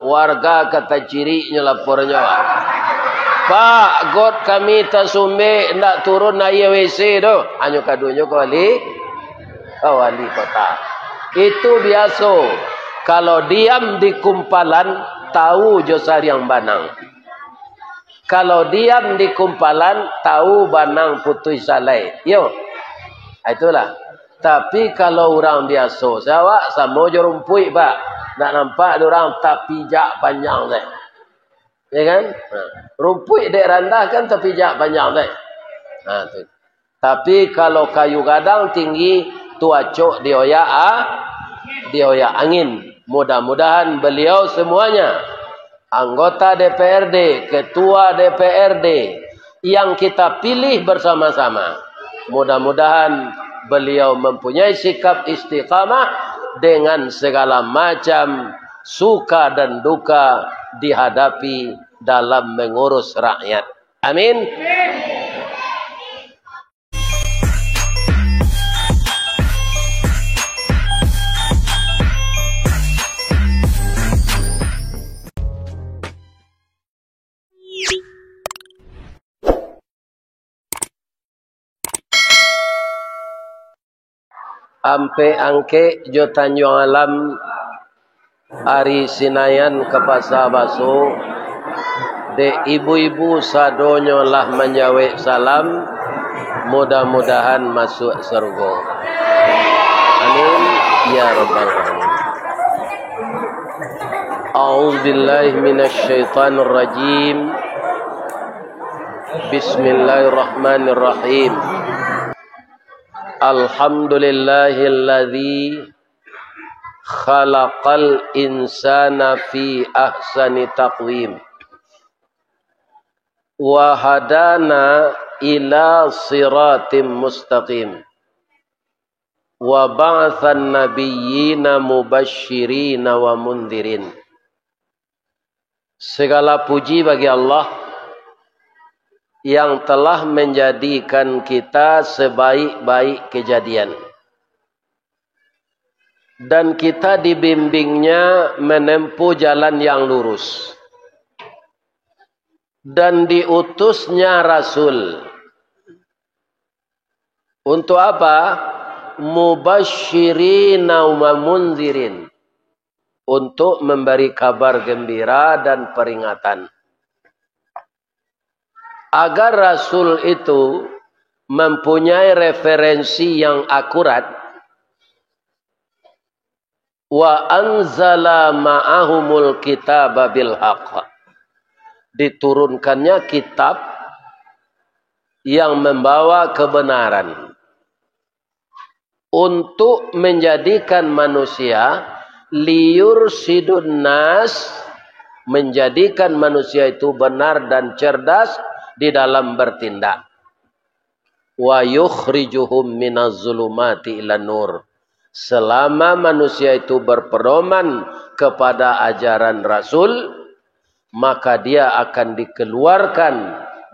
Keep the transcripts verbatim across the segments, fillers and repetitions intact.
Warga ka taciriknyo lapornyo. "Pak, got kami tasumbek, ndak turun aia W C tu." Hanyo kadonyo ka wali, ka wali kota. Itu biaso. Kalau diam di kumpalan, tau jo sariang banang. Kalau diam di kumpalan, tau banang putuih salai. Iyo. Ah, itulah. Tapi kalau urang biaso, awak samo jo rumpuik, Pak. Ndak nampak dek urang tapijak panjang dek. Ya kan? Ha. Rumpuik dek randah kan tapijak panjang dek. Ha, tu. Tapi kalau kayu gadang tinggi, tu acok dioyak, ah, dioyak angin. Mudah-mudahan beliau semuanya, anggota D P R D, ketua D P R D, yang kita pilih bersama-sama, mudah-mudahan beliau mempunyai sikap istiqamah dengan segala macam suka dan duka dihadapi dalam mengurus rakyat. Amin. Ampek Angkek jo Tanjuang Alam, ari Sinayan ka Pasa Baso, dek ibu-ibu sadonyo lah manjawek salam, mudah-mudahan masuak sarugo. Amin, ya rabbal alamin. A'udzubillahi minasyaitonirrajim. Bismillahirrahmanirrahim. Alhamdulillahilladzi khalaqal insana fi ahsani taqwim. Wa hadana ila siratim mustaqim. Wa ba'atsan nabiyyina mubasyirina wa mundzirin. Segala puji bagi Allah yang telah menjadikan kita sebaik-baik kejadian. Dan kita dibimbing-Nya menempuh jalan yang lurus. Dan diutus-Nya Rasul. Untuk apa? Mubasyirina wa mundzirin. Untuk memberi kabar gembira dan peringatan. Agar Rasul itu mempunyai referensi yang akurat, "Wa anzala ma'ahumul kitaba bil haq." Diturunkannya kitab yang membawa kebenaran. Untuk menjadikan manusia, liyursyidun nas, menjadikan manusia itu benar dan cerdas di dalam bertindak. "Wa yukhrijuhum minaz zulumati ilan nur." Selama manusia itu berpedoman kepada ajaran Rasul, maka dia akan dikeluarkan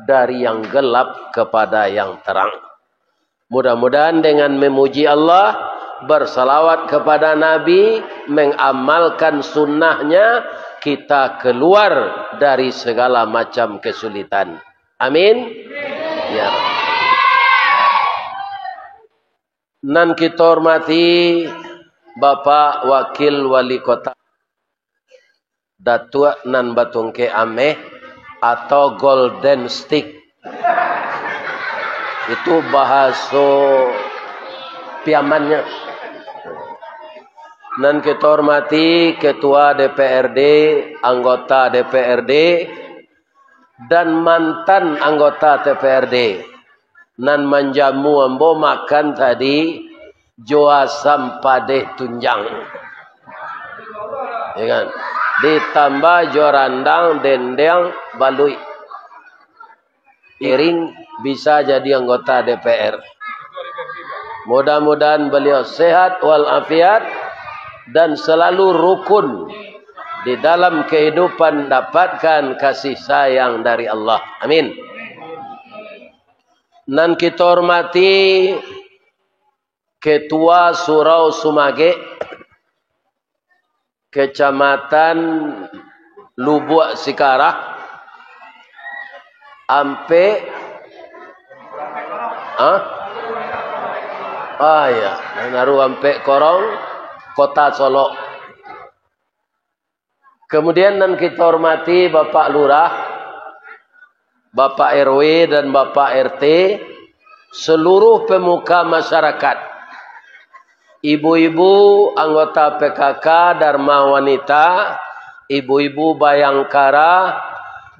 dari yang gelap kepada yang terang. Mudah-mudahan dengan memuji Allah, bersalawat kepada Nabi, mengamalkan sunnahnya, kita keluar dari segala macam kesulitan. Amin. Ya. Nan kita hormati Bapak Wakil Wali Kota, Datuak nan batungkek ameh atau golden stick. Itu bahaso Piamannyo. Nan kita hormati Ketua D P R D, anggota D P R D, dan mantan anggota D P R D. Nan manjamu ambo makan tadi, jo asam padeh tunjang. Ya kan? Ditambah jo randang, dendeng, baluik. Iring bisa jadi anggota D P R. Mudah-mudahan beliau sehat walafiat dan selalu rukun di dalam kehidupan, dapatkan kasih sayang dari Allah. Amin. Nan kita hormati Ketua Surau Sumagek, Kecamatan Lubuak Sikarah, Ampek, ah? Ah, ya, Naru Ampek Korong, Kota Solok. Kemudian nan kita hormati Bapak Lurah, Bapak R W dan Bapak R T, seluruh pemuka masyarakat, ibu-ibu anggota P K K Dharma Wanita, ibu-ibu Bayangkara,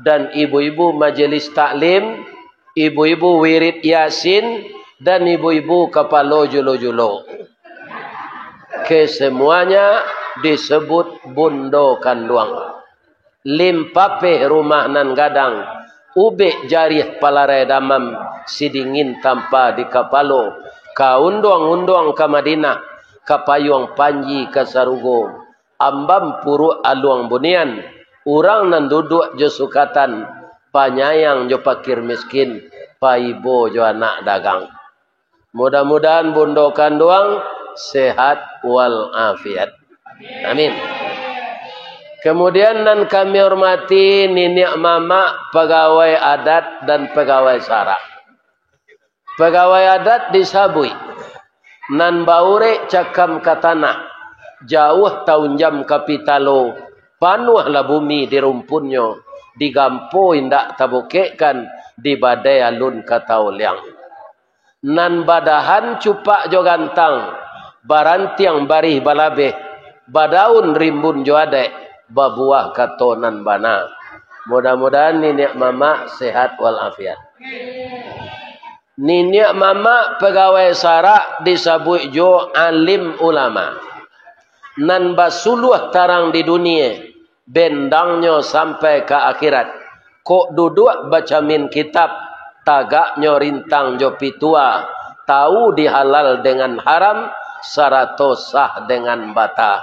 dan ibu-ibu Majelis Taklim, ibu-ibu Wirid Yasin, dan ibu-ibu kapalo julo-julo. Kesemuanya disebut bundo kanduang. Limpapeh rumah nan gadang, ubek jarih palarai damam, sidingin tampa di kapalo, ka unduang-unduang ka Madinah, ka payuang panji ka sarugo, ambam puruak aluang bunian, urang nan duduak jo sukatan, panyayang jo pakir miskin, paibo jo anak dagang. Mudah-mudahan bundo kanduang sehat wal afiat. Amin. Kemudian nan kami hormati niniak mamak pegawai adat dan pegawai sarak. Pegawai adat disabuik, nan baurek cakam ka tanah, jauah taunjam ka pitalo, panuahlah bumi di rumpunnyo, digampo indak tabukekkan, di badai alun ka taoliang. Nan badahan cupak jo gantang, barantiang barih balabeh, badaun rimbun jo adaik, babuah kato nan bana. Mudah-mudahan niniak mamak sehat walafiat. Niniak mamak pagawai sarak disabuik juo alim ulama, nan basuluah tarang di dunie, bendangnyo sampai ka akhirat. Kok duduak bacamin kitab, tagaknyo rintang jo pitua, tau di halal dengan haram, sarato sah dengan bata.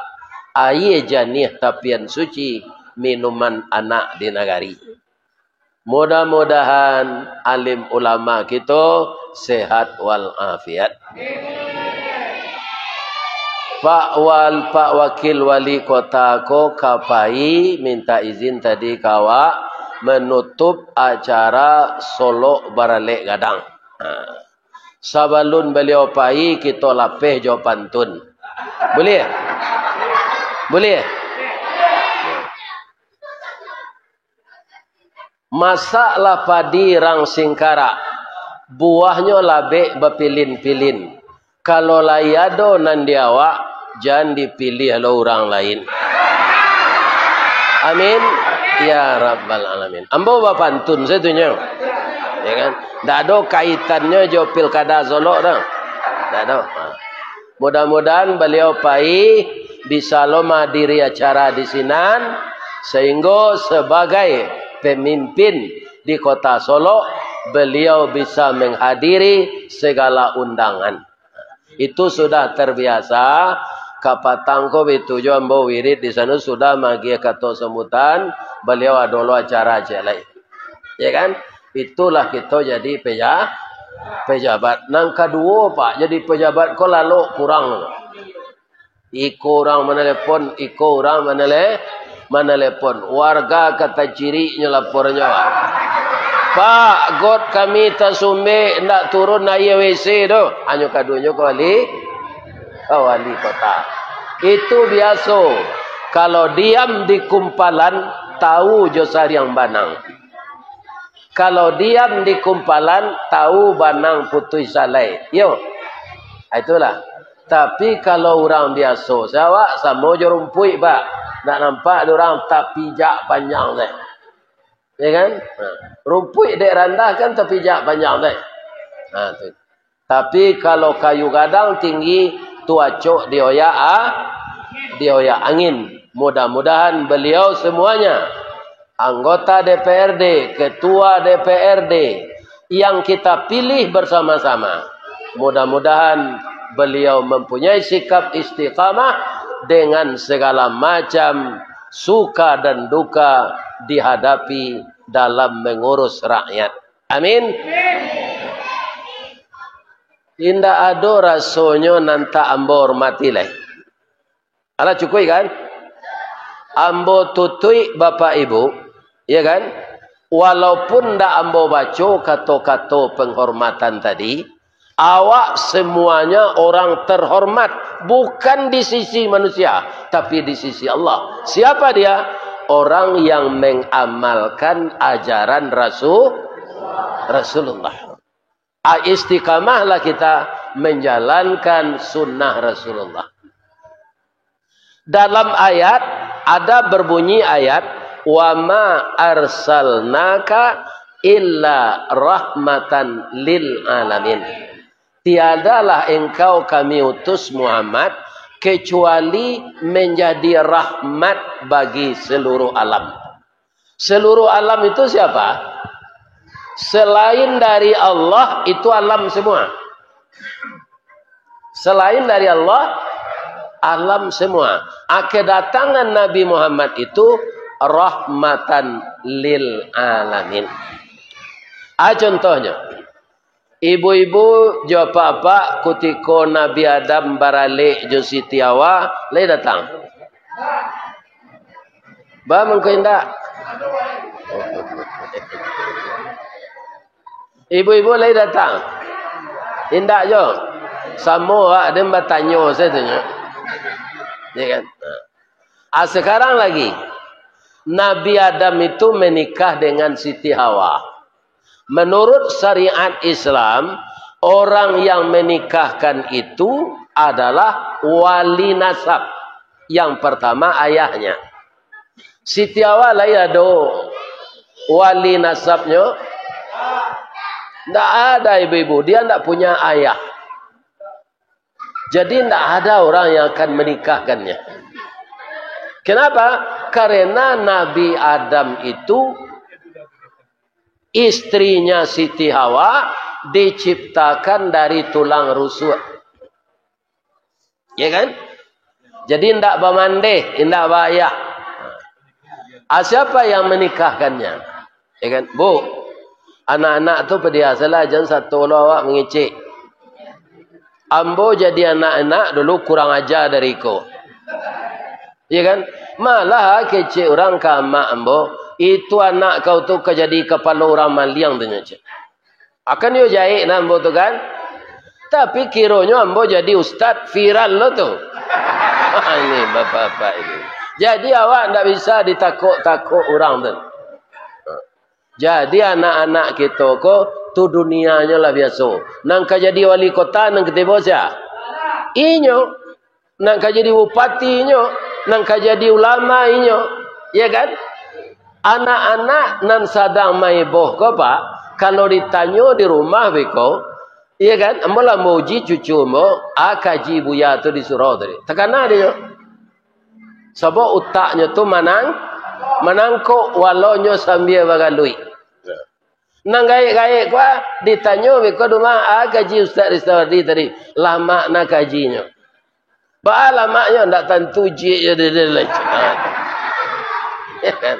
Aie janiah tapian suci, minuman anak di nagari. Mudah-mudahan alim ulama kito sehat walafiat. Pak Wal-, Pak Wakil Wali Kota ko ka pai minta izin tadi ka awak manutup acara Solok Baralek Gadang. Ha. Sabalun baliau pai, kito lapeh jo pantun. Buliah? Buliah? Masaklah padi rang singkarak, buahnyo labek bapilin-pilin. Kalau lai ado nan di awak, jan dipiliah lo urang lain. Amin. Ya Rabbal Alamin. Ambo bapantun satunyo. Ya kan? Ndak ado kaitannyo jo pilkada Solok doh. Ndak ado. Ha. Mudah-mudahan baliau pai bisa lo mahadiri acara di sinan, sahinggo sabagai pamimpin di Kota Solok, baliau bisa manghadiri sagala undangan. Itu sudah tarbiasa, kapatang ko bitu juo ambo wirid di sano sudah maagiah kato sambutan, baliau ado lo acara ciek lai. Ya kan? Itulah kito jadi peja-, pejabat. Nan kaduo, Pak, jadi pejabat ko lalok kurang. Iko urang manalepon, iko urang manale-, manalepon. Warga ka taciriknyo lapornyo, Pak. "Pak, got kami tasumbek, ndak turun aia W C doh." Hanyo kaduonyo ka wali, ka wali kota. Itu biaso. Kalau diam di kumpalan, tau jo sariang banang. Kalau diam di kumpalan, tau banang putuih salai. Iyo. Ah, itulah. Tapi kalau urang biaso, awak samo jo rumpuik, Pak. Ndak nampak dek urang tapijak panjang deh. Ya kan? Ha. Rumpuik dek randah kan tapijak panjang deh. Ha, tu. Tapi kalau kayu gadang tinggi, tu acok dioyak a-, dioyak angin. Mudah-mudahan baliau semuanya, anggota D P R D, ketua D P R D, yang kita pilih bersama-sama, mudah-mudahan baliau mempunyai sikap istiqamah dengan segala macam suka dan duka dihadapi dalam mengurus rakyat. Amin. Indak ado rasonyo nan tak ambo hormati lai. Alah, cukuik kan? Ambo tutuik Bapak Ibu, ya kan? Walaupun ndak ambo baco kato-kato penghormatan tadi, awak semuanya orang terhormat, bukan di sisi manusia, tapi di sisi Allah. Siapa dia? Orang yang mengamalkan ajaran Rasul, Rasulullah. A, istiqamahlah kita menjalankan sunnah Rasulullah. Dalam ayat, ada berbunyi ayat, "Wa ma arsalnaka illa rahmatan lil alamin." Tiadalah engkau kami utus, Muhammad, kecuali menjadi rahmat bagi seluruh alam. Seluruh alam itu siapa? Selain dari Allah, itu alam semua. Selain dari Allah, alam semua. A, kedatangan Nabi Muhammad itu rahmatan lil alamin. A, contohnya, ibu-ibu jo apak-apak, kutiko Nabi Adam baralek jo Siti Hawa, lai datang? Ba, mangko indak? Ibu-ibu lai datang? Indak jo. Samo awak den batanyo sajo nyo. Ya kan? A, sekarang lagi, Nabi Adam itu menikah dengan Siti Hawa. Menurut syariat Islam, orang yang menikahkan itu adalah wali nasab. Yang pertama, ayahnya. Siti Hawa lai ado wali nasabnyo? Ndak ada, ibu-ibu. Dia ndak punya ayah. Jadi, ndak ada orang yang akan menikahkannya. Kenapa? Karena Nabi Adam itu, istrinya Siti Hawa, diciptakan dari tulang rusuk. Ya kan? Jadi, indak bamandeh, indak baayah. A, siapa yang menikahkannya? Ya kan? Bu, anak-anak tu padiasalah, jan sato lo awak mangecek. Ambo jadi anak-anak dulu kurang aja dari ko. Ya kan? Malah kecek urang ka amak ambo, "Itu anak kau tu ka jadi kapalo urang maliang tu nyo," cek. Akan yo jahek nah ambo tu kan. Tapi kironyo ambo jadi ustad viral lo tu. Ini bapak-bapak ini. Jadi awak ndak bisa ditakok-takok urang tu. Jadi anak-anak kito ko tu dunianyo lah biaso. Nan ka jadi wali kota nan katibo sia? Inyo. Nan ka jadi bupati inyo, nan ka jadi ulama inyo, ya kan? Anak-anak nan sadang maiboh ko, Pak, kalau ditanyo di rumah beko, ya kan? Ambo lah mauji cucu ambo, a kaji buya tu di surau tadi. Takana dinyo. Sabab utaknyo tu manang, manangkok walonyo sambia bagaluik. Nan gaek-gaek ko, a, ditanyo beko di rumah, a kaji Ustaz Ristawardi tadi. Lamak na kajinyo. Baa lamaknyo, ndak tantu jik je dia, dia, dia. Ya kan?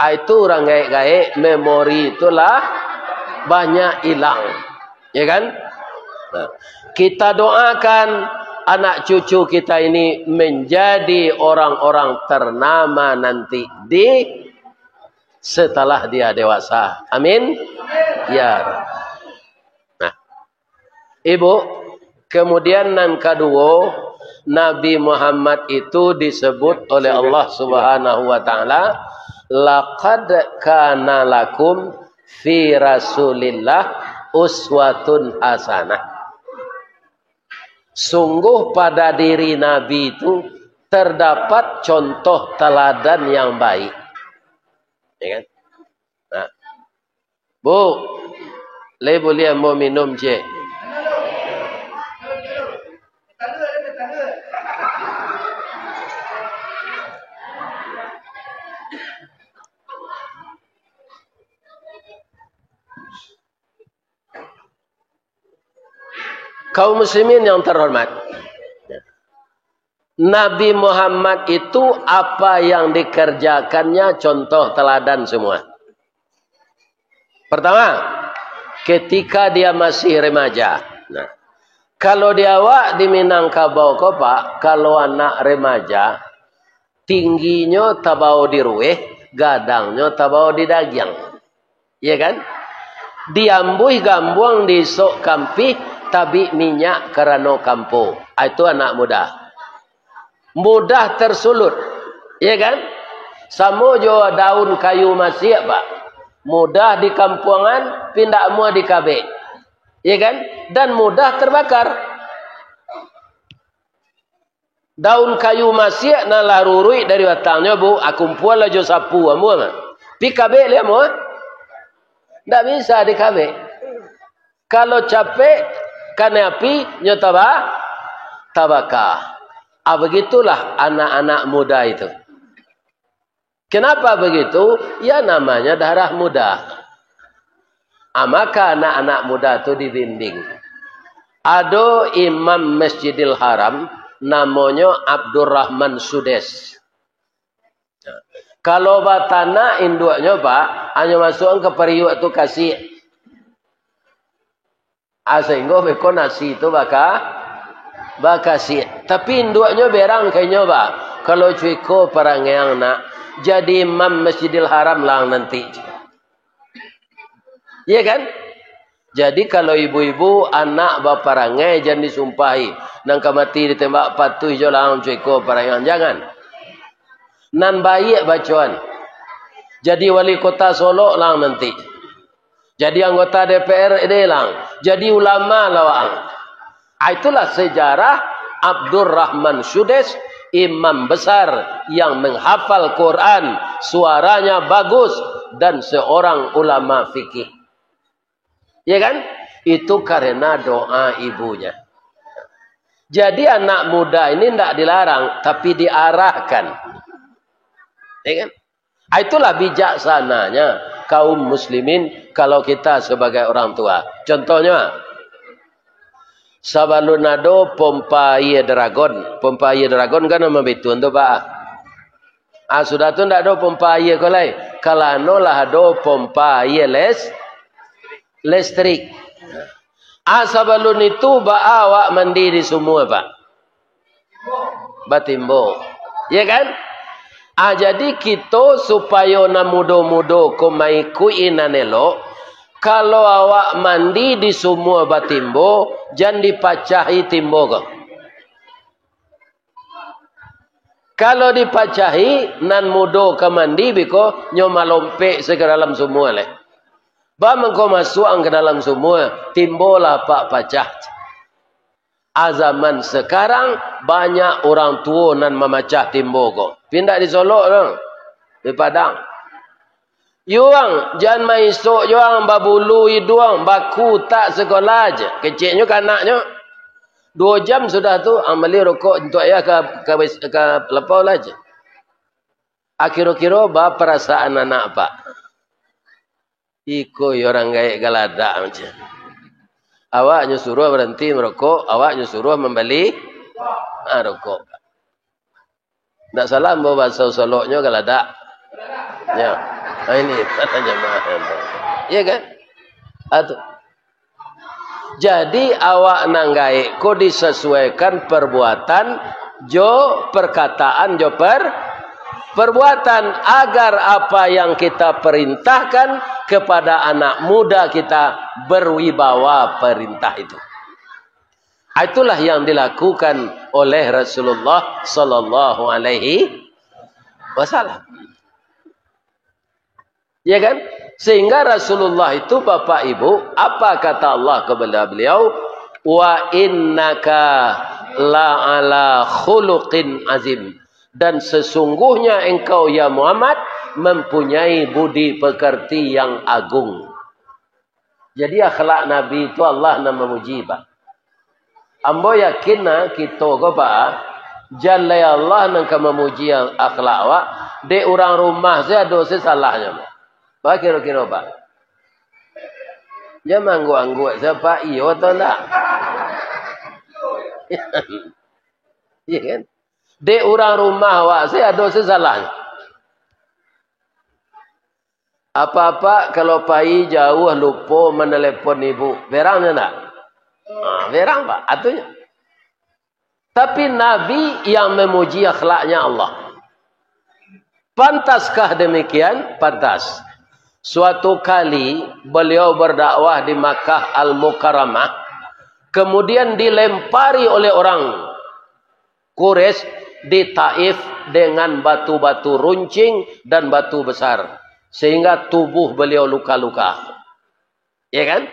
Ah, itu urang gaek-gaek, memori itulah banyak hilang. Ya kan? Nah, kita doakan anak cucu kita ini menjadi orang-orang ternama nanti di, setelah dia dewasa. Amin. Ya. Nah, Ibu, kemudian nan kaduo, Nabi Muhammad itu disebut oleh Allah Subhanahu wa Ta'ala, "Laqad kana lakum fi Rasulillah uswatun hasanah." Sungguh pada diri Nabi itu terdapat contoh teladan yang baik. Ya kan? Nah, Bu, lai buliah ambo minum ciek? Kaum muslimin yang terhormat, Nabi Muhammad itu apa yang dikerjakannya contoh teladan semua. Pertama, ketika dia masih remaja. Nah, kalau di awak di Minangkabau ko, Pak, kalau anak remaja, Tingginyo tabao di rueh, gadangnyo tabao di dagiang. Iya kan? Diambuih gambuang, diisok kampih, tabik minyak karano kampo. Ah, itu anak muda. Mudah tersulut. Iya kan? Samo jo daun kayu masiak, Pak. Mudah dikampuangan, tapi indak muah dikabek. Iya kan? Dan mudah terbakar. Daun kayu masiak nan lah ruruik dari batangnyo, Bu, ah, kumpualah jo sapu, ambo mah. Pi kabek liak, ambo, ah? Ndak bisa dikabek. Kalau capek, kanai api, nyo taba-, tabaka. Ah, begitulah anak-anak muda itu. Kenapa begitu? Ya, namanya darah muda. Ah, maka anak-anak muda tu dibimbing. Ado imam Masjidil Haram, namonyo Abdurrahman Sudes. Kalau batanak induaknyo, Pak, hanyo masuakan ka pariuak tu kasik. Ah, sahinggo beko nasi tu baka-, bakasiak. Tapi induaknyo berang ka inyo, Pak. Kalau cuiko parangaiang nak, jadi imam Masjidil Haram lah ang nanti. Iya kan? Jadi kalau ibu-ibu, anak baparangai, jan disumpahi. Nan ka mati ditembak patuih jo lah ang cuiko parangaiang. Jangan. Nan baiak bacoan. Jadi wali kota Solok lah ang nanti. Jadi anggota D P R D lah ang. Jadi ulama lah waang. Ah, itulah sejarah Abdurrahman Sudes, imam besar yang menghafal Quran, suaranya bagus, dan seorang ulama fikih. Ya kan? Itu karena doa ibunya. Jadi anak muda ini ndak dilarang, tapi diarahkan. Ya kan? Ah, itulah bijaksananya kaum muslimin kalau kita sebagai orang tua. Contohnya, sabalun ado pompa aia Dragon, pompa aia Dragon kan nama bituan tu, Pak. Ah, sudah tu ndak ado pompa aia ko lai, kalano lah ado pompa aia les-, listrik. Ah, sabalun itu baa awak mandi di sumua, Pak? Batimbo. Ya kan? Ah, jadi kito supayo nan mudo-mudo ko maikuik-i nan elok, kalau awak mandi di sumua batimbo, jan dipacahi timbo ko. Kalau dipacahi, nan mudo ka mandi biko nyo malompek se ka dalam sumua lai. Ba mangko masuak ang ka dalam sumua, timbo lah apak pacah. Ah, zaman sekarang, banyak urang tuo nan mamacah timbo ko. Tapi indak di Solok tu, di Padang. Yuang, jan maisok juang, babulu iduang, baku tak sekolah je. Keceknyo ka anaknyo. Duo jam sudah tu, ang bali rokok untuak ayah ka, ka, ka lapau lah je. Ah, kiro-kiro ba parasaan anak, Pak? Iko yo urang gaek galadak macam. Awak nyo suruah baranti marokok, awak nyo suruah mambali, ah, rokok. Ndak salah ambo bahaso Soloknyo galadak. Ya. Ah, ini jamaah. Ya kan? Ah, tu. Jadi, awak nan gaek ko disasuaikan perbuatan jo perkataan jo per-, perbuatan, agar apa yang kita perintahkan kepada anak muda kita berwibawa perintah itu. Itulah yang dilakukan oleh Rasulullah sallallahu alaihi wasallam. Ya kan? Sehingga Rasulullah itu, Bapak Ibu, apa kata Allah kepada beliau? "Wa innaka la ala khuluqin azim." Dan sesungguhnya engkau, ya Muhammad, mempunyai budi pekerti yang agung. Jadi, akhlak Nabi tu Allah nan mamuji, Pak. Ambo yakin nah, kito ko, Pak, jan lai Allah nan ka mamuji akhlak awak, dek urang rumah se ado se salahnyo, Pak. Ba kiro-kiro, Pak? Jan maangguak-angguak se, Pak, iyo atau ndak? Iya kan? Dek urang rumah awak se ado se salahnyo. Apak-apak kalau pai jauah lupo manelepon ibu, berang nyo ndak? Ah, berang, Pak, atunyo. Tapi Nabi yang memuji akhlaknya Allah. Pantaskah demikian? Pantas. Suatu kali beliau berdakwah di Makkah Al-Mukarramah, kemudian dilempari oleh orang Quraisy di Taif dengan batu-batu runcing dan batu besar, sehingga tubuh beliau luka-luka. Ya kan?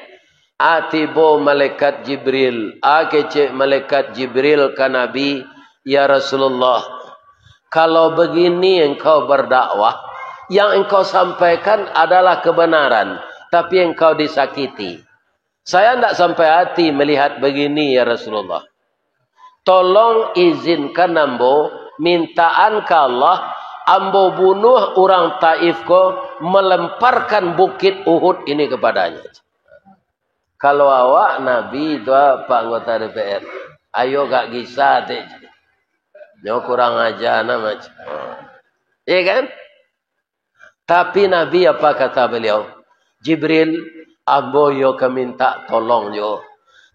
A, tibo malaikat Jibril. A, kecek malaikat Jibril ka Nabi, "Ya Rasulullah, kalau begini engkau berdakwah, yang engkau sampaikan adalah kebenaran, tapi engkau disakiti. Saya ndak sampai hati melihat begini, ya Rasulullah. Tolong izinkan ambo, mintaan ka Allah, ambo bunuh urang Taif ko, melemparkan bukit Uhud ini kepadanya." Kalau awak, Nabi tu, Pak Anggota D P R, ayo gak gisa dek. Nyo kurang aja nah macam. Iya kan? Tapi Nabi apa kata beliau? "Jibril, ambo yo ka minta tolong jo.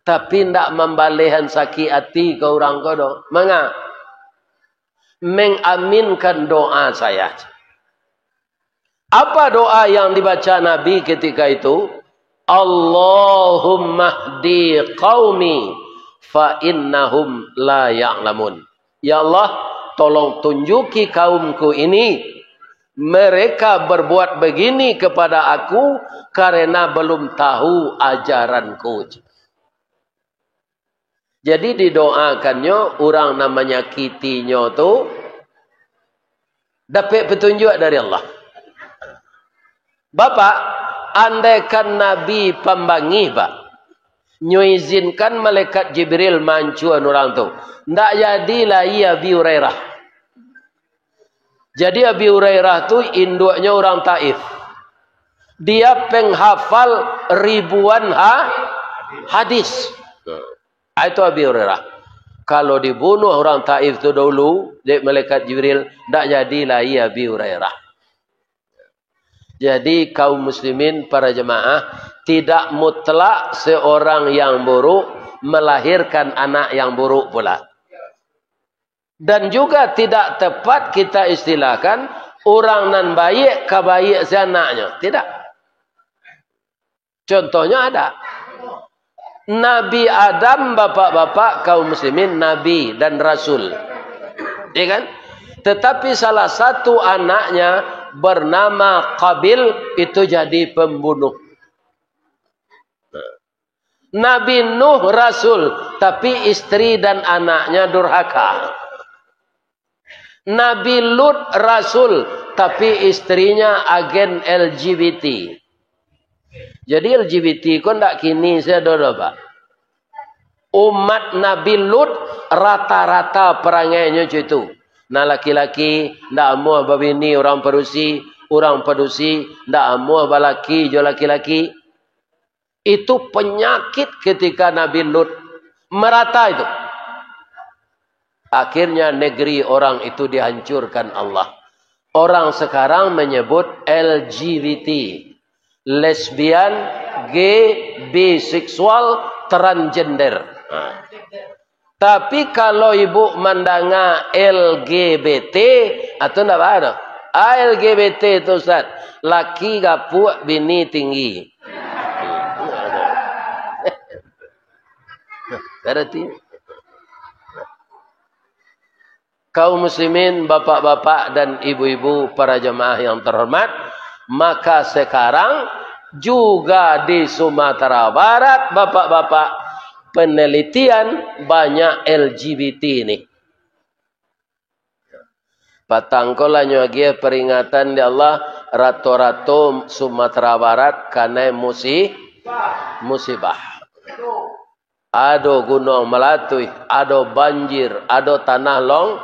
Tapi ndak mambalehan sakik ati ka urang ko doh." Manga? Mengaminkan doa saya. Apa doa yang dibaca Nabi ketika itu? "Allahumma hdi qaumi fa innahum la ya'lamun." "Ya Allah, tolong tunjuki kaumku ini. Mereka berbuat begini kepada aku karena belum tahu ajaranku." Jadi didoakannyo urang nan manyakitinyo tu dapek petunjuk dari Allah. Bapak, andaikan Nabi pambangih, Pak, nyo izinkan malaikat Jibril mancuan urang tu, ndak jadi lai Abi Hurairah. Jadi Abi Hurairah tu induaknyo urang Taif. Dia penghafal ribuan ha-, hadis. Ah, itu Abi Hurairah. Kalau dibunuh urang Taif tu dahulu dek malaikat Jibril, ndak jadi lai Abi Hurairah. Jadi kaum muslimin, para jemaah, tidak mutlak seorang yang buruk melahirkan anak yang buruk pula. Dan juga tidak tepat kita istilahkan urang nan baiak ka baiak si anaknyo. Tidak. Contohnya ada. Nabi Adam, bapak-bapak, kaum muslimin, nabi dan rasul. Ya kan? Tetapi salah satu anaknya bernama Qabil, itu jadi pembunuh. Nabi Nuh rasul, tapi istri dan anaknya durhaka. Nabi Lut rasul, tapi istrinya agen L G B T. Jadi L G B T ko ndak kini sajo doh, Pak. Umat Nabi Lut rata-rata perangainyo cak itu. Nah, laki-laki ndak amuah babini urang padusi, urang padusi ndak amuah balaki jo laki-laki. Itu penyakit ketika Nabi Lut merata itu. Akhirnya negeri orang itu dihancurkan Allah. Orang sekarang menyebut L G B T, lesbian, gay, biseksual, transgender. Nah. Tapi kalau ibu mandanga L G B T, ah, tu ndak baa tu. Ah, L G B T tu, Ustaz, laki gapuak, bini tinggi. Berarti kaum muslimin, bapak-bapak dan ibu-ibu, para jemaah yang terhormat, maka sekarang juga di Sumatera Barat, bapak-bapak, penelitian banyak L G B T ni. Patang ko lah nyo agiah peringatan di Allah, rato-rato Sumatera Barat kanai musi-, musibah. Ado gunuang malatuih, ado banjir, ado tanah long-,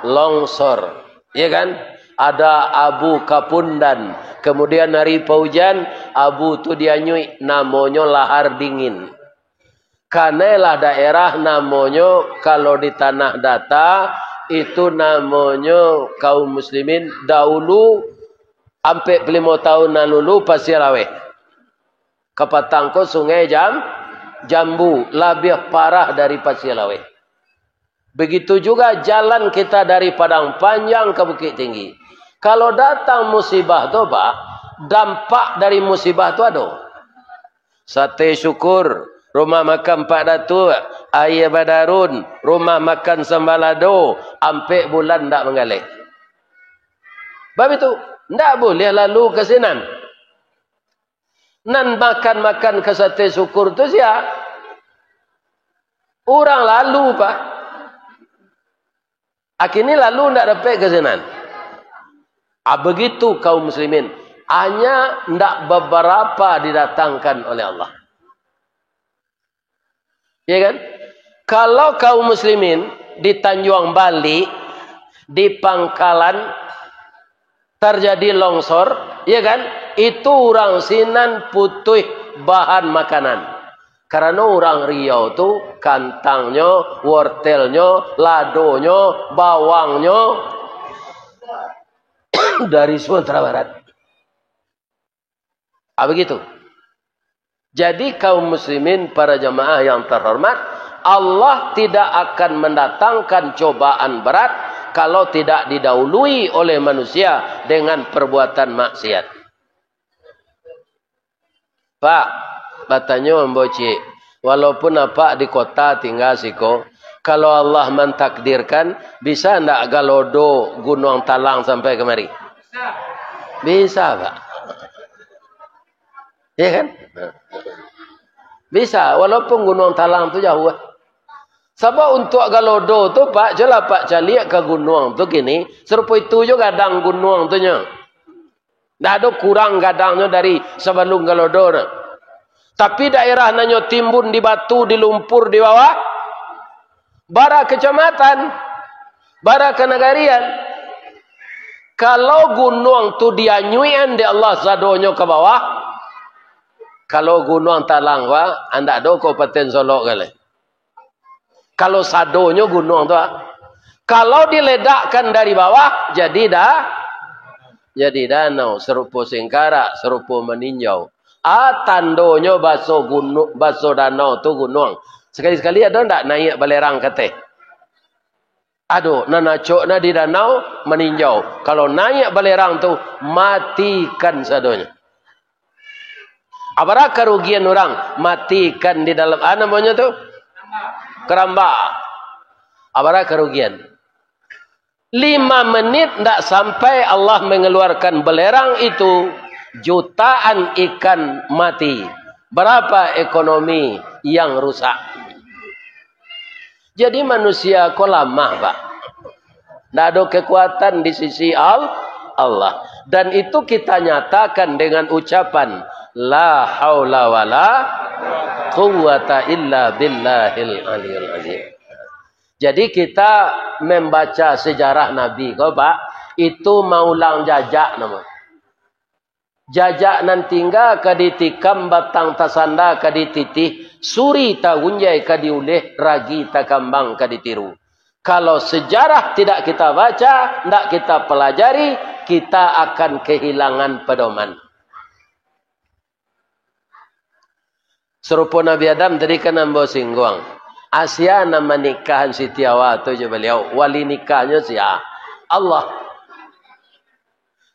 longsor. Ya kan? Ada abu kapundan. Kemudian hari paujan, abu tu dianyuik, namonyo lahar dingin. Kanailah daerah namonyo, kalau di Tanah Data, itu namonyo kaum muslimin dahulu, ampek puluah limo tahun nan lalu, Pasir Laweh. Kapatang ko Sungai Jam-, Jambu, labiah parah dari Pasir Laweh. Begitu juga jalan kita dari Padang Panjang ke Bukittinggi. Kalau datang musibah tu, Pak, dampak dari musibah tu ado. Sate syukur, rumah makan Pak Datuk, aia badarun, rumah makan sambalado, ampek bulan ndak manggaleh. Bab itu, ndak buliah lalu ka sinan. Nan makan-makan ka sate syukur tu sia? Urang lalu, Pak. Akhirnya lalu ndak dapek ka sinan. Ah, begitu kaum muslimin. Hanya ndak beberapa didatangkan oleh Allah. Ya kan? Kalau kaum muslimin di Tanjuang Balik, di Pangkalan, terjadi longsor, ya kan? Itu urang sinan putuih bahan makanan. Karano urang Riau tu kantangnyo, wortelnyo, ladonyo, bawangnyo dari Sumatera Barat. Ah, begitu. Jadi, kaum muslimin, para jamaah yang terhormat, Allah tidak akan mendatangkan cobaan berat kalau tidak didahului oleh manusia dengan perbuatan maksiat. Pak, batanyo ambo ciek, walaupun apak di kota tingga siko, kalau Allah mantakdirkan, bisa ndak galodo Gunuang Talang sampai kamari? Bisa, Pak. Ya kan? Bisa, walaupun Gunuang Talang tu jauah. Sabab untuak galodo tu, Pak, jolah Pak caliak ka gunuang tu kini, sarupo itu jo gadang gunuang tu nyo. Ndak ado kurang gadangnyo dari sabalum galodo tu. Tapi daerah nan nyo timbun di batu, di lumpur di bawah, bara kecamatan, bara kanagarian. Kalau gunuang tu dianyuikan dek Allah sadonyo ka bawah, kalau Gunuang Talang, Pak, ndak ado Kabupaten Solok galeh. Kalau sadonyo gunuang tu, ah. Kalau diledakkan dari bawah, jadi da-, jadi danau, sarupo singkarak, sarupo maninjau. Ah, tandonyo baso gunu-, baso danau tu gunuang. Sakali-sakali ado ndak naiak balerang ka ateh? Ado, nan acok na di danau maninjau. Kalau naiak balerang tu, matikan sadonyo. Abara karugian urang matikan di dalam, ah, namonyo tu? Karamba. Abara karugian. Lima menit ndak sampai Allah mengeluarkan belerang itu, jutaan ikan mati. Berapa ekonomi yang rusak? Jadi manusia ko lamah, Pak. Ndak ado kekuatan di sisi Al-, Allah. Dan itu kita nyatakan dengan ucapan, "La haula wala quwwata illa billahil aliyil azim." Jadi kita membaca sejarah Nabi ko, Pak, itu maulang jajak namo. Jajak nan tingga ka ditikam, batang tasanda ka dititih, suri tagunjai ka diuleh, ragi takambang ka ditiru. Kalau sejarah tidak kita baca, ndak kita pelajari, kita akan kehilangan pedoman. Sarupo Nabi Adam tadi kan ambo singguang. Asia nan manikahan Siti Hawa tu jo baliau, wali nikahnyo sia? Allah.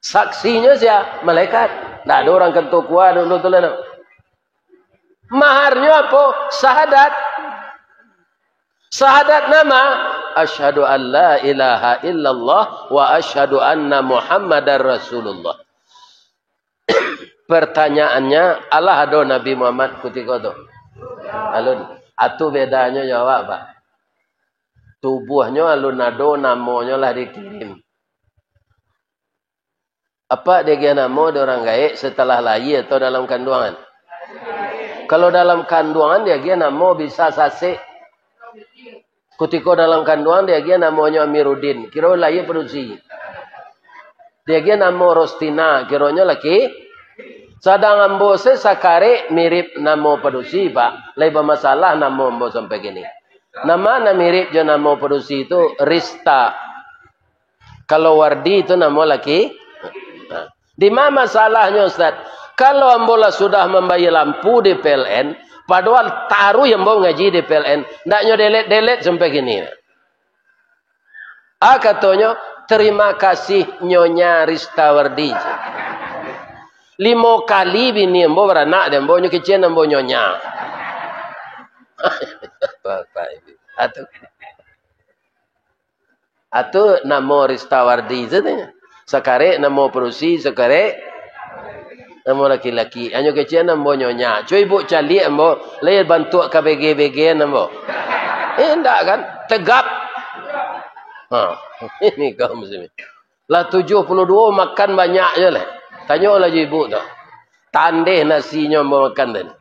Saksinyo sia? Malaikat. Ndak ado urang kantua dulu tu lah, no. Maharnyo apo? Sahadat. Sahadat namo? Asyhadu an la ilaha illallah wa asyhadu anna Muhammadar Rasulullah. Pertanyaannya, alah ado Nabi Muhammad kutiko tu? Alun. Atu bedanyo jo awak, Pak. Tubuahnyo alun ado, namonyo lah dikirim. Apak diagiah namo dek urang gaek setelah lahia atau dalam kanduangan? Kalau dalam kanduangan diagiah namo bisa Sasek. Kutiko dalam kanduangan diagiah namonyo Amiruddin. Kiro lahia padusi. Diagiah namo Rostina, kironyo laki. Sadang ambo se sakarek mirip namo padusi, Pak. Lai bamasalah namo ambo sampai kini. Namo nan mirip jo namo padusi tu Rista. Kalau Wardi tu namo laki. Nah, di ma masalahnyo, Ustaz? Kalau ambo lah sudah mambayia lampu di P L N, padohal taruih ambo ngaji di P L N, ndak nyo delet-delet sampai kini. Ah, katonyo, "Terima kasih, Nyonya Ristawardi." Limo kali bini ambo baranak di ambo, nyo kecek ambo nyonya. Bapak Ibu. Atu. Atu namo Ristawardi tu nyo. Sakarek namo padusi, sakarek namo laki-laki. Hanyo kecek ambo nyonya. Cubo ibu caliak ambo, lai bantuak ka bege-begean ambo. Eh, indak kan? Tegap. Ha, ini kaum muslimin. Lah tujuah puluah duo makan banyak je lah. Tanyo lah jo ibu tu. Tandeh nasinyo ambo makan tadi.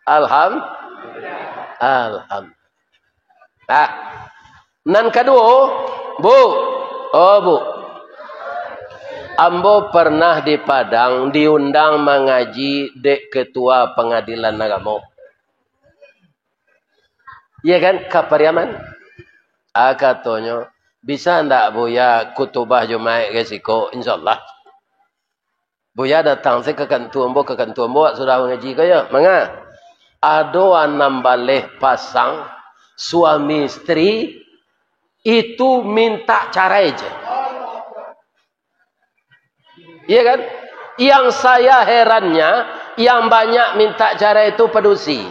Alham-, alham-, ah. Nan kaduo, Bu. Oh, Bu. Ambo pernah di Padang diundang mangaji dek Ketua Pengadilan Agamo. Iya kan, ka Pariaman. Ah, katonyo, "Bisa ndak Buya kutubah Jumaik ka siko?" "Insyaallah." Buya datang se ka kantua ambo, ka kantua ambo, awak sudah mangaji ko yo. Manga? Ado anam baleh pasang suami isteri itu minta carai je. Iya kan? Yang saya herannya, yang banyak minta carai itu padusi.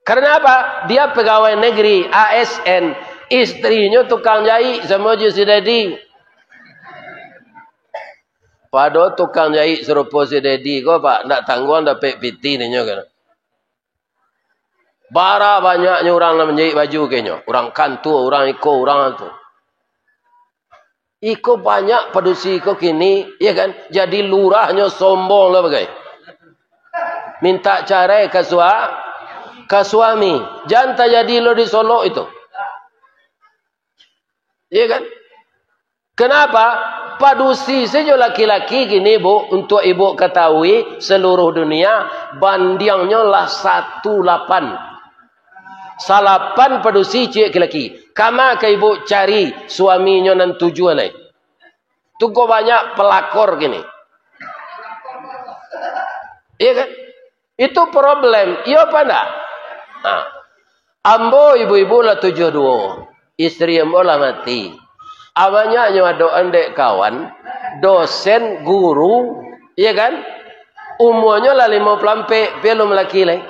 Karena apa? Dia pegawai negeri, A S N, istrinyo tukang jahit samo jo si Dedi. Pado tukang jahit sarupo si Dedi ko, Pak, ndak tangguang dapek pitih ninyo kan. Bara banyaknyo urang nan manjahit baju ka inyo. Urang kantua, urang iko, urang tu. Iko banyak padusi ko kini, ya kan? Jadi lurahnyo sombong lah bagai. Minta carai ka sua-, ka suami. Jan tajadi lo di Solok itu. Ya kan? Kenapa? Padusi sajo laki-laki kini, Bu, untuk ibu ketahui, seluruh dunia, bandiangnyo lah satu lapan. Salapan padusi ciek laki-laki. Kama ka ibu cari suaminyo nan tujuan lai? Tu ko banyak pelakor kini. Iya kan? Itu problem. Iyo apa ndak? Nah, ambo ibu-ibu lah tujuah duo. Isteri ambo lah mati. Abanyaknyo ado andek kawan, dosen, guru, iya kan? Umuanyo lah limo puluah ampek, pian alun malaki lai.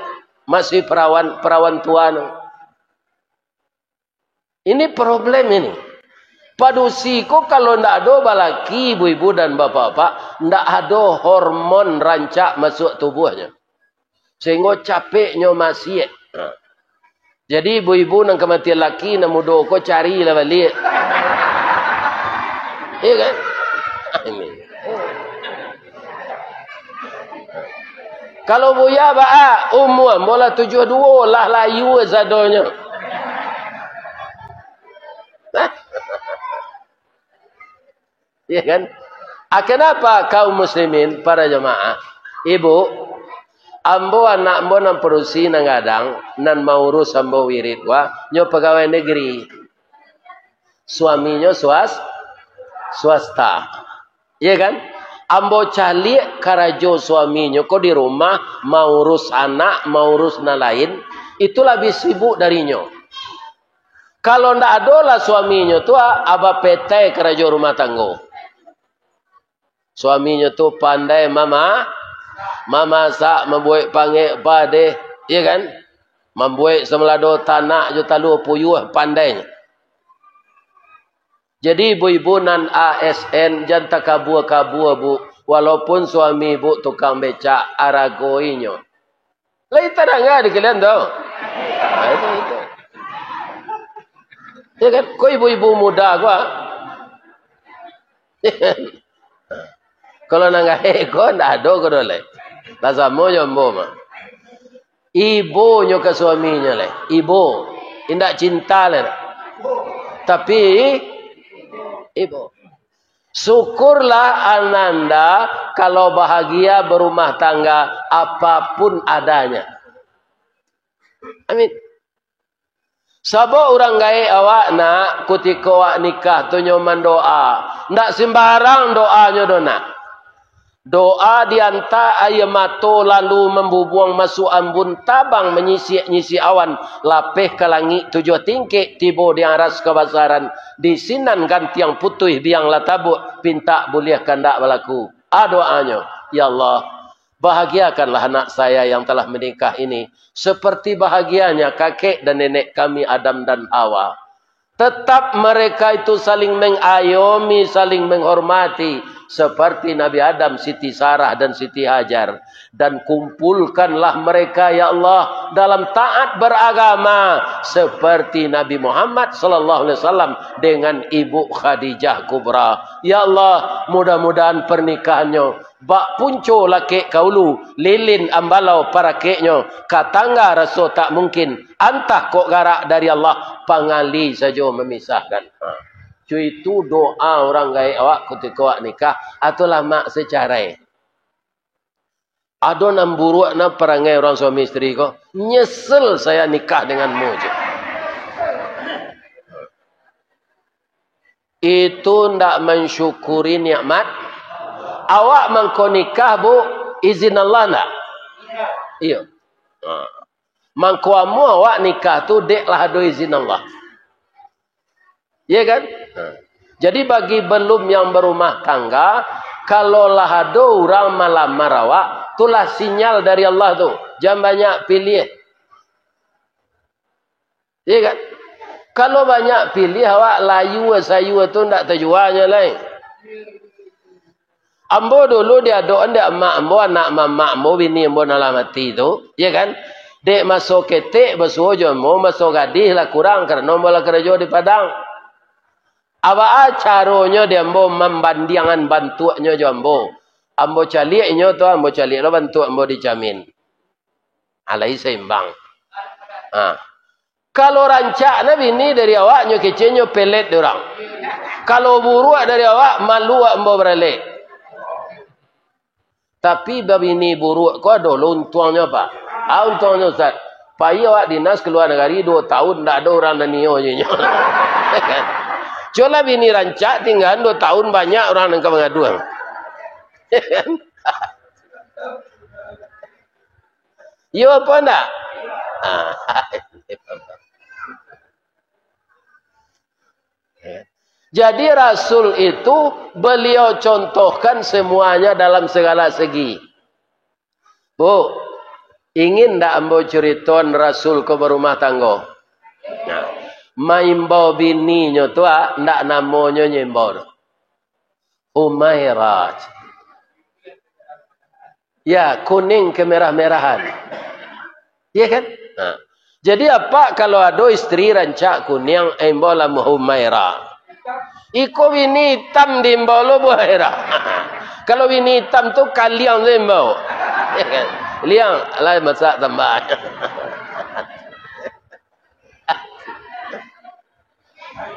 Masih perawan, perawan tua no. Ini problem ini. Padusi ko kalau ndak ado balaki, ibu-ibu dan bapak-bapak, ndak ado hormon rancak masuak tubuahnyo. Sehinggo capeknyo masiak. Ha. Jadi ibu-ibu nan kamatian laki nan mudo ko carilah baliak. Iya kan? Ini. Kalau Buya baa, umua ambo lah tujuah duo, lah layua sadonyo. Ya kan? Ah, kenapa kaum muslimin, para jamaah? Ibu, ambo anak ambo nan padusi nan gadang, nan maurus ambo wirid wa, nyo pegawai negeri. Suaminyo swas-, swasta. Iya kan? Ambo caliak karajo suaminyo ko di rumah, maurus anak, maurus nan lain, itu labiah sibuk darinyo. Kalau ndak ado lah suaminyo tu, ah, bapetai karajo rumah tanggo. Suaminyo tu pandai mama-, mamasak, mambuek pangek padeh, iya kan? Mambuek samalado tanak jo talua puyuah, pandainyo. Jadi, ibu-ibu nan A S N, jan takabua-kabua, Bu. Walaupun suami Ibu tukang becak, aragoinyo. Lai tadanga di kalian tu? Nah, itu, itu. Ya kan? Ko ibu-ibu muda ko, ah. Kalau nan gaek ko, ndak ado ko doh lai. Lah samo jo ambo mah. Ibonyo ka suaminyo lai. Ibo. Indak cinta lai. Tapi, ibo. Syukurlah ananda kalau bahagia berumah tangga apapun adanya. Amin. Sabab urang gaek awak, nak, kutiko awak nikah tu nyo mandoa. Ndak sembarang doanyo doh, nak. Doa dianta aia mato, lalu mambubuang masuak ambun, tabang manyisiak-nyisiak awan, lapeh ka langik tujuah tingkek, tibo di aras kabasaran, di sinan gantiang putuih biang lah tabuak, pintak buliah kandak balaku. A doanyo, "Ya Allah, bahagiakanlah anak saya yang telah menikah ini, seperti bahagianya kakek dan nenek kami Adam dan Hawa. Tetap mereka itu saling mengayomi, saling menghormati, seperti Nabi Adam, Siti Sarah, dan Siti Hajar. Dan kumpulkanlah mereka, ya Allah, dalam taat beragama, seperti Nabi Muhammad sallallahu alaihi wasallam dengan Ibu Khadijah Kubra. Ya Allah, mudah-mudahan pernikahannya bak punco lakek ka ulu, lilin ambalau parakeknyo, ka tangga raso tak mungkin, antah kok garak dari Allah, pangali sajo mamisahkan." Ha. Cuitu doa urang gaek awak kutiko awak nikah, atau lamak secarai. Ado nan buruak nan parangai urang suami isteri ko, "Nyesel saya nikah denganmu," je. Itu ndak mansyukuri nikmat. Awak mangko nikah, Bu, izin Allah ndak? Iyo. Ha. Mangko amuah awak nikah tu dek lah ado izin Allah. Iya kan? Ha. Jadi bagi belum yang berumah tangga, kalau lah ado urang malamar awak, tulah sinyal dari Allah tu. Jan banyak pilih. Iya kan? Kalau banyak pilih, awak layua sayua tu ndak tajuanyo lai. Ambo dulu diadokan dek amak ambo, anak mamak ambo, bini ambo nan lah mati tu, iya kan? Dek maso ketek basuo jo ambo, maso gadih lah kurang, karano ambo lah karajo di Padang. Abaa caronyo di ambo mambandiangan bantuaknyo jo ambo? Ambo caliak inyo tu, ambo caliak lo bantuak ambo di camin. Alai saimbang. Ha. Kalau rancak na bini dari awak, nyo kecek nyo pelet di urang. Kalau buruak dari awak, malu awak ambo baralek. Tapi babini buruak ko ado lo untuangnyo, Pak. Ah, untuangnyo, Ustaz. Pai awak dinas ka lua nagari duo taun, ndak ado urang nan nio jo inyo. Cubolah bini rancak, tinggaan duo taun, banyak urang nan ka mangaduang. Iyo apo ndak? Ah. Jadi Rasul itu beliau contohkan semuanya dalam segala segi. Bu, ingin ndak ambo curitoan Rasul ko barumah tanggo? Nah, maimbau bininyo tu, ah, ndak namonyo nyo imbau tu. Humaira. Ya, kuning kemerah-merahan. Iya kan? Nah. Jadi, apak kalau ado isteri rancak kuniang, imbaulah Humaira. Iko bini itam diimbau lo Buhaira. Kalau bini itam tu kaliang tu imbau. Iya kan? Liang, lai masak tambah.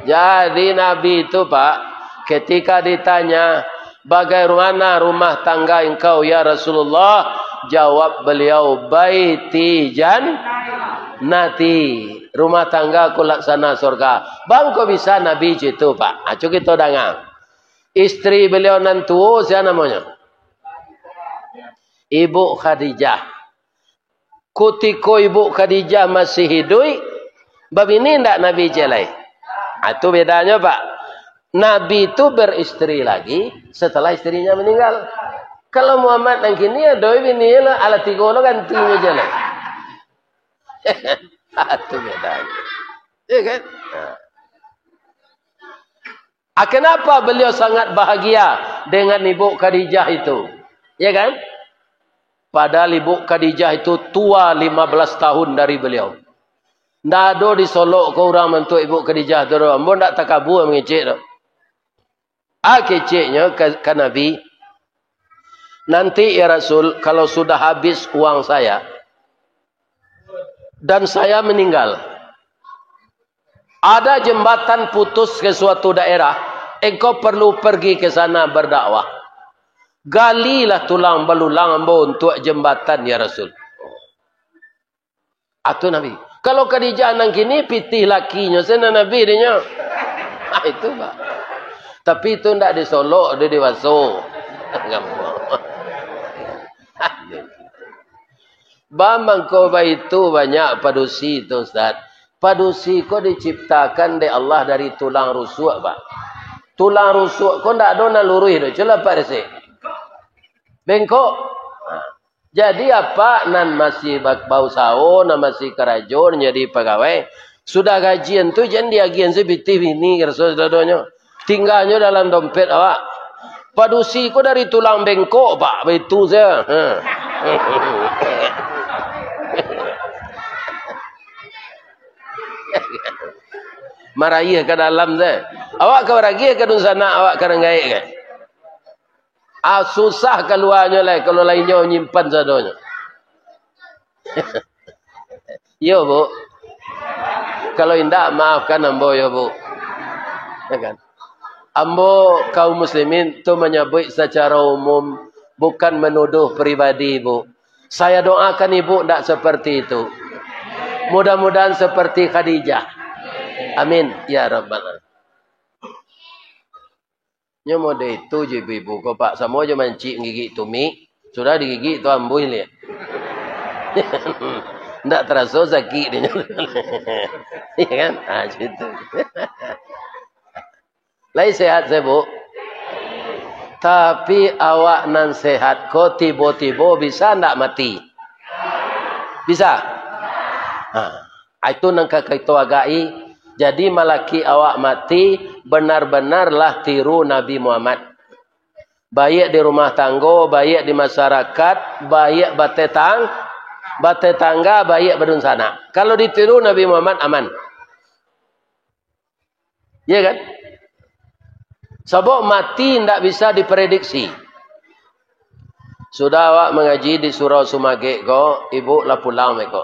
Jadi Nabi itu, Pak, ketika ditanya, "Bagaimana rumah tangga engkau, ya Rasulullah?" Jawab beliau, "Baiti jannati, rumah tanggaku laksana surga." Bangko bisa Nabi citu, Pak. Acu kito danga. Isteri beliau nan tuo, sia namonyo? Ibu Khadijah. Kutiko Ibu Khadijah masih hiduik, babini ndak Nabi ciek lai? Ah, tu bedanyo, Pak. Nabi tu beristeri lagi setelah istrinya meninggal. Kalau Muhammad nan kini, ado bini lah, alah tigo lo ganti ciek lai. Ah, tu bedanyo. Iya kan? Nah. Ah, kenapa beliau sangat bahagia dengan Ibu Khadijah itu? Ya kan? Padahal Ibu Khadijah itu tua lima belas tahun dari beliau. Ndak ado disolok ko urang mantuak Ibu Khadijah tu doh. Ambo ndak takabua mangecek doh. Ah, keceknyo ka, ka Nabi, "Nanti, ya Rasul, kalau sudah habis uang saya, dan saya meninggal, ada jembatan putus ke suatu daerah, engkau perlu pergi ke sana berdakwah. Galilah tulang belulang ambo untuak jembatan, ya Rasul." Atu Nabi. Kalau Khadijah nan kini, pitih lakinyo sajo Nabi dinyo. Ah, itu, Pak. Tapi itu ndak disolok, dia dewasa. Ba mangko baitu banyak padusi tu, Ustaz. Padusi ko diciptakan dek Allah dari tulang rusuk, Pak. Tulang rusuk ko ndak ado nan luruih doh, cubo Pak resek. Bengkok. Ha. Jadi, apak nan masih ba-, bausaho, nan masih karajo, nan jadi pagawai, sudah gajian tu jan diagian se pitih bini, karaso sadonyo. Tingganyo dalam dompet awak. Padusi ko dari tulang bengkok, Pak, baitu sajo. Ha. Marayia ka dalam sajo. Awak ka marayia ka dunsanak, awak ka ranggaik ka? Ah, susah kaluanyo lai, kalau lainnyo nyimpan sadonyo. Iyo, Bu. Kalau indak, maafkan ambo, yo, Bu. Ya kan? Ambo, kaum muslimin, tu manyabuik sacaro umum, bukan manuduh pribadi, Bu. Saya doakan ibu ndak seperti itu. Mudah-mudahan seperti Khadijah. Amin, ya rabbal alamin. Nyo mode itu jo ibu-ibu ko, Pak. Samo jo mancik gigik tumik. Sudah digigik tu ambuih liak. Ndak taraso sakik dinyo. Iya kan? Ah, situ. Lai sehat, se, Bu? Tapi awak nan sehat ko tibo-tibo bisa ndak mati? Bisa? Ha. Itu nan ka kito agai. Jadi, malaki awak mati, benar-benarlah tiru Nabi Muhammad. Baiak di rumah tanggo, baiak di masyarakat, baiak batetang-, batetangga, baiak badunsanak. Kalau ditiru Nabi Muhammad, aman. Iya kan? Sabab mati ndak bisa diprediksi. Sudah awak mangaji di surau Sumagek ko, ibu lah pulang beko.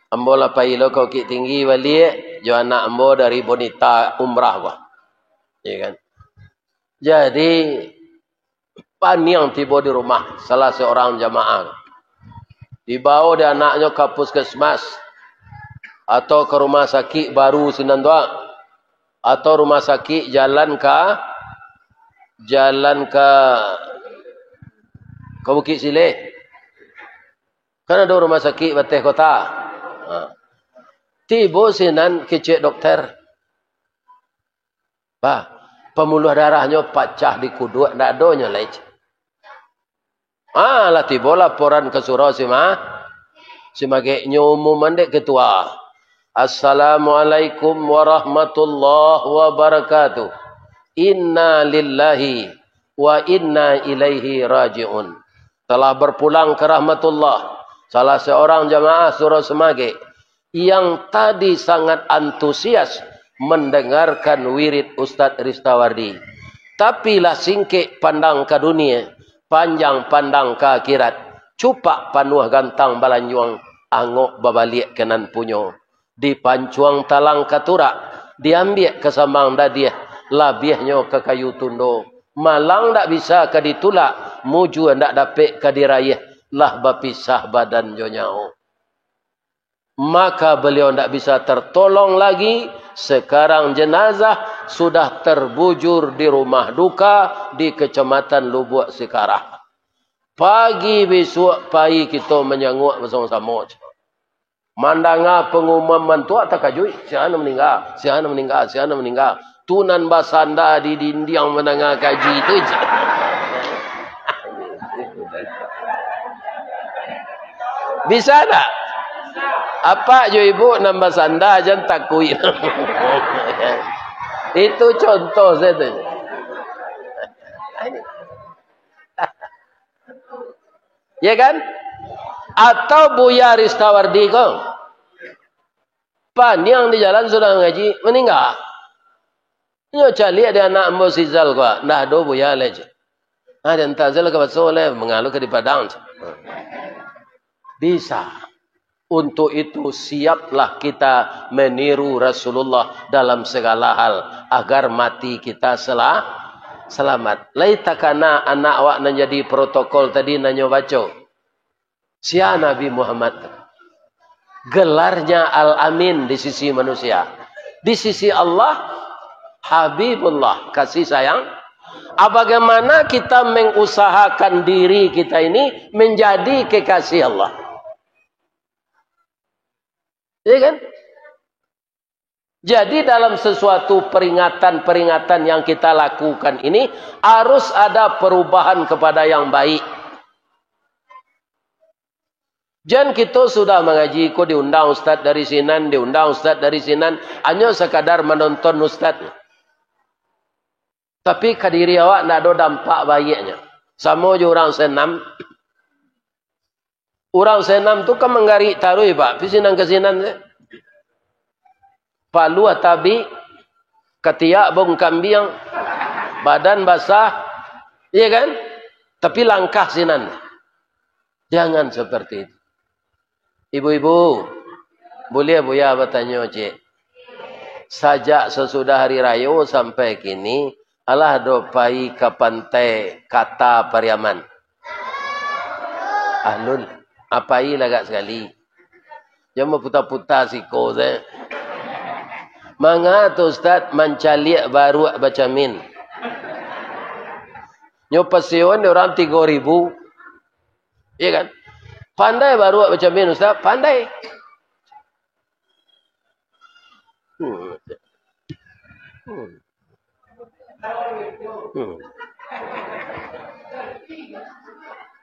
Ambo lah pai lo ka Bukittinggi baliak, jo anak ambo dari Bonita umrah ko. Iya kan? Jadi, paniang tibo di rumah salah seorang jamaah. Dibao dek anaknyo ka puskesmas, atau ka rumah sakik baru sinan tu, atau rumah sakik jalan ka, jalan ka, ka Bukik Sileh. Kan ado rumah sakik bateh kota. Ha. Tibo sinan kecek dokter. Bah, pambuluah darahnyo pacah di kuduak, ndak ado nyo lai. Ah, lah tibo laporan ka surau Sima-, Simagek, nyo umuman dek ketua. "Assalamualaikum warahmatullahi wabarakatuh. Inna lillahi wa inna ilaihi raji'un." Telah berpulang ke rahmatullah, salah seorang jamaah surau Simagek yang tadi sangat antusias mendengarkan wirid Ustadz Ristawardi. Tapi lah singkek pandang ka dunia, panjang pandang ka akhirat. Cupak panuah gantang balanjuang, angok babaliak ka nan punyo. Dipancuang talang ka turak, diambiak ka samang dadiah, labiahnyo ka kayu tundo. Malang ndak bisa ka ditulak, mujua ndak dapek ka diraiah, lah bapisah badan jo nyawo. Maka beliau ndak bisa tertolong lagi. Sekarang jenazah sudah terbujur di rumah duka di Kecamatan Lubuak Sikarah. Pagi bisuak pai kito manyanguak basamo-samo. Mandanga pangumuman tu takajuik, "Sia nan maningga, sia nan maningga, sia nan maningga." Tu nan basanda di dindiang mandanga kaji tu je. Bisa tak? Apak jo ibu nan basanda jan takuik. Itu contoh saja tu. Ya kan? Atau Buya Ristawardi ko. Paniang di jalan sudah ngaji, maningga. Nyo caliak di anak ambo si Zal ko, ndak ado Buya lai, cek. Ah, di antah Zal ka baso lai, mangalu ka di Padang, cek. Bisa. Untuk itu, siaplah kita meniru Rasulullah dalam segala hal, agar mati kita sela-, selamat. Lai takana anak awak nan jadi protokol tadi nanyo baco. Sia Nabi Muhammad tu? Gelarnya Al-Amin di sisi manusia. Di sisi Allah, Habibullah, kasih sayang. Ah, bagaimana kita mengusahakan diri kita ini menjadi kekasih Allah? Iya kan? Jadi, dalam sesuatu peringatan-peringatan yang kita lakukan ini, harus ada perubahan kepada yang baik. Jan kito sudah mangaji ko, diundang ustaz dari sinan, diundang ustaz dari sinan, hanyo sakadar manonton ustaz. Tapi ka diri awak ndak ado dampak baiaknyo. Samo jo urang senam. Urang senam tu kan manggarik taruih, Pak, pi sinan ka sinan se. Paluah tabik, katiak bau kambiang, badan basah, iya kan? Tapi langkah sinan. Jangan seperti itu. Ibu-ibu, buliah Buya batanyo, cik? Sajak sasudah hari rayo sampai kini, alah do pai ka pantai Kata Pariaman? Alun, apai lagak sakali. Jan baputa-puta siko se. Manga tu, Ustaz, mancaliak baruak bacamin? Nyo paseoan dek urang tigo ribu. Iya kan? Pandai baruak bacamin, Ustaz? Pandai. Hmm. Hmm. Hmm.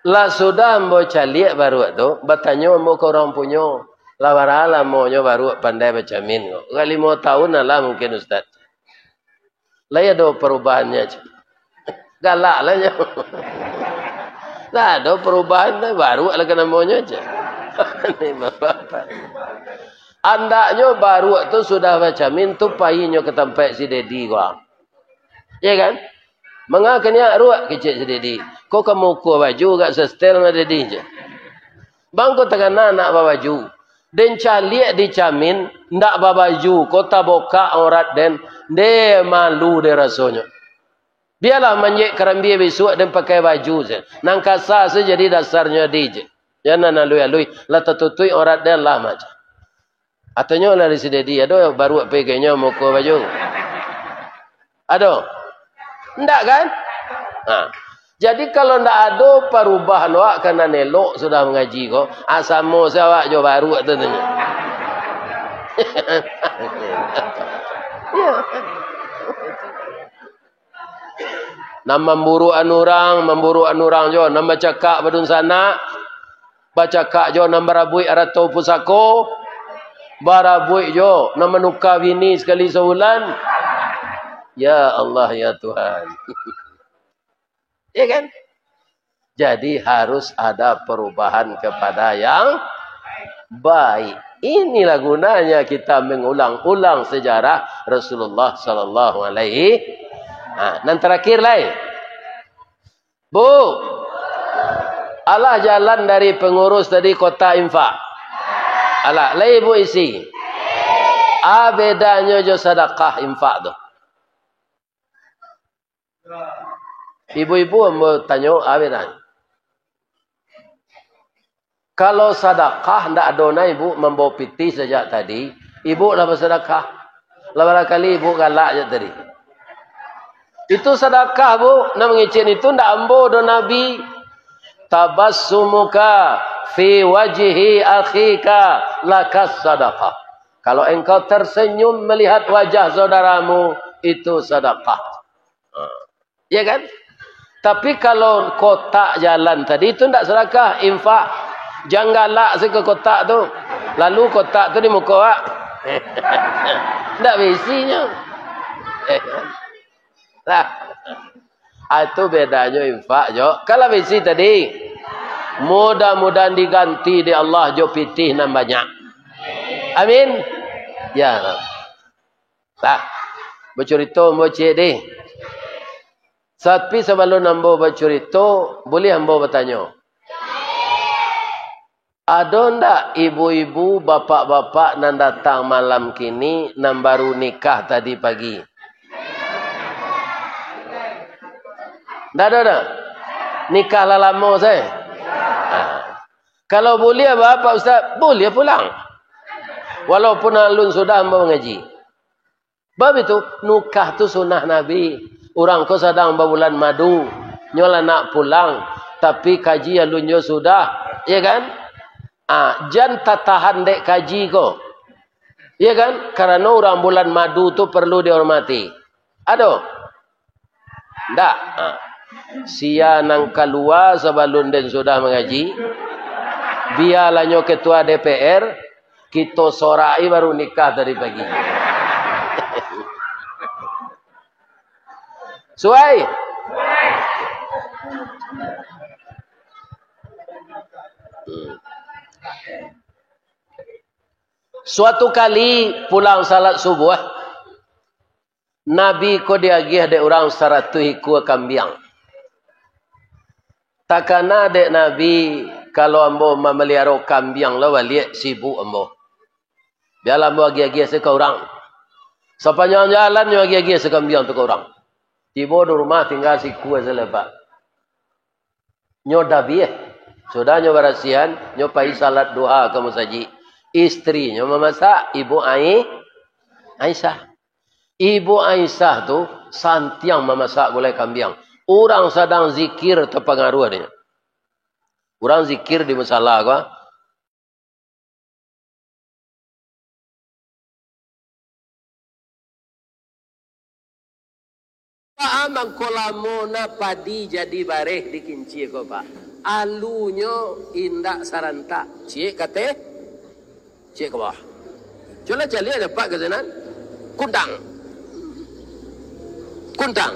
Lah sudah ambo caliak baruak tu, batanyo ambo ka urang punyo, "Lah bara lamonyo baruak pandai bacamin ko?" "Agak limo tahun lah mungkin, Ustaz." "Lai ado parubahannyo?" cek. Galak lah nyo. "Ndak ado parubahan, baruak lah ka namonyo," cek. Andaknyo baruak tu sudah bacamin tu, painyo ka tampek si Dedi ko. Ya kan? "Manga kaniak ruak?" kecek si Dedi. "Ko ka mukua baju agak sestel ma Dedi," cek. Bang ko takana anak babaju. Den caliak di camin, ndak babaju, ko tabokak aurat den, de malu de rasonyo. Bialah manjek karambia bisuak den pakai baju se. Nan kasa se jadi dasarnyo di je. Jan nan alui-alui, lah tatutuik aurat den lah, macam. Atonyo lah di si Dedi, ado baruak pegenyo muko baju. Ado? Ndak kan? Ha. Jadi, kalau ndak ado parubahan awak ka nan elok sudah mangaji ko, ah, samo se awak jo baruak tu, tanyo. Ya. Nan mamburuakan urang, mamburuakan urang jo. Nan bacakak badunsanak, bacakak jo. Nan barabuik arato pusako, barabuik jo. Nan manuka bini sakali sabulan. Ya Allah, ya Tuhan. Ya kan? Jadi, harus ada perubahan kepada yang baik. Inilah gunanya kita mengulang-ulang sejarah Rasulullah sallallahu alaihi. Ha, nan terakhir lai. Bu, alah jalan dari pengurus tadi kotak infak. Alah, lai Ibu isi. A bedanyo jo sadakah infak tu? Ibu-ibu, ambo tanyo, a bedanyo. Kalau sadakah, ndak ado na ibu mambawa pitih sajak tadi, ibu lah basadakah. Lah barangkali ibu galak sajak tadi. Itu sadakah, Bu, nan mangecek itu ndak ambo doh Nabi. "Tabassumuka fi wajhi akhika lakas sadakah." Kalau engkau tersenyum melihat wajah saudaramu, itu sadakah. Ha. Ya kan? Tapi kalau kotak jalan tadi tu ndak sadakah, infak. Jan galak se ka kotak tu. Lalu kotak tu di muko awak. Ndak baisinyo. Lah. Ah, itu bedanyo infak jo. Kalau baisi tadi, mudah-mudahan diganti dek Allah jo pitih nan banyak. Amin. Ya. Lah, bacurito ambo ciek dih. Tapi sabalun ambo bacurito, buliah ambo batanyo? Ado ndak ibu-ibu, bapak-bapak nan datang malam kini, nan baru nikah tadi pagi? Ndak ado doh? Nikah lah lamo se? Ah. Kalau buliah, Bapak Ustaz, buliah pulang. Walaupun alun sudah ambo mangaji. Bab itu, nukah tu sunnah Nabi. Urang ko sadang babulan madu, nyo lah nak pulang, tapi kaji alun nyo sudah, ya kan? Ah, jan tatahan dek kaji ko. Iya kan? Karano urang bulan madu tu perlu dihormati. Ado? Ndak. Ha. Sia nan kalua sabalun den sudah mangaji, bialah nyo ketua D P R, kito sorai baru nikah tadi pagi. Suai? Hmm. Suatu kali pulang salat subuah, Nabi ko diagiah dek urang saratuih ikua kambiang. Takana dek Nabi, kalau ambo mamaliharo kambiang lah baliak, sibuk ambo. Bialah ambo agiah-agiah se ka urang. Sapanjang jalan nyo agiah-agiah se kambiang tu ka urang. Tibo di rumah tingga sikua se lah, Pak. Nyo dabiah. Sudah nyo barasiahan, nyo pai salat duha ka masajik. Istrinyo mamasak, Ibu Ai-, Aisyah. Ibu Aisyah tu santiang mamasak gulai kambiang. Urang sadang zikir tapangaruah dek nyo. Urang zikir di musala ko, Pak, mangko lamo na padi jadi bareh di Kincia ko, Pak. Alunyo indak sarantak. Ciek ka ateh, ciek ka bawah. Cubolah caliak dek Apak ka sinan. Kuntang. Kuntang.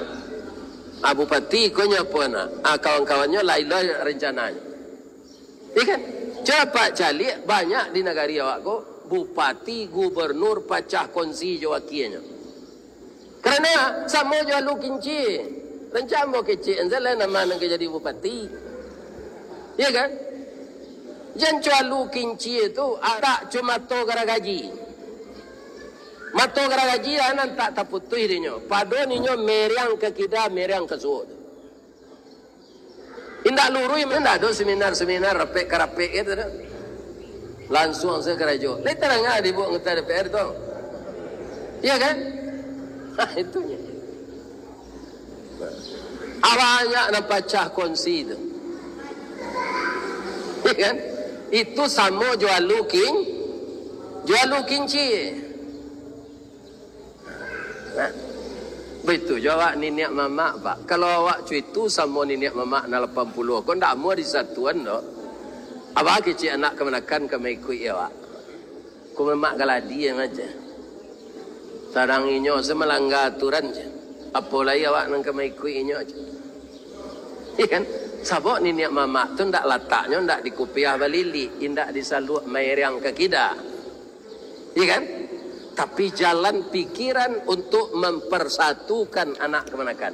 Ah, Bupati ko nyo apo na? Ah, kawan-kawannyo lain lo rencananyo. Iya kan? Cubo Apak caliak, banyak di nagari awak ko, bupati, gubernur pacah kongsi jo wakianyo. Karano samo jo alu Kincia. Rancak ambo kecek, anta lai nama nan ka jadi bupati. Iya kan? Jan co alu Kincia tu, ah, tak co mato garagaji. Mato garagaji lah nan tak taputuih dinyo. Pado ninyo meriang ka kida, meriang ka suok tu. Indak luruih, indak ado seminar-seminar, rapek-karapek gitu dah. Lansuang sajo karajo. Lai tadanga dibuek anggota D P R tu. Iya kan? Ha, itunyo. Ah, banyak nan pacah kongsi tu. Iya kan? Itu samo jo alu Kin-, jo alu Kincia. Nah, baitu jo awak niniak mamak, Pak. Kalau awak cuitu samo niniak mamak nan lapan puluah ko, ndak amuah disatuan doh. Abah kecek anak kamanakan ka maikuik awak. Ko mamak galadi macam. Sadang inyo se malangga aturan se. Apo lai awak nan ka maikuik inyo se. Iya kan? Sabab niniak mamak tu ndak lataknyo ndak di kupiah balilik, indak di saluak mairiang ka kida. Iya kan? Tapi jalan pikiran untuk mempersatukan anak kamanakan.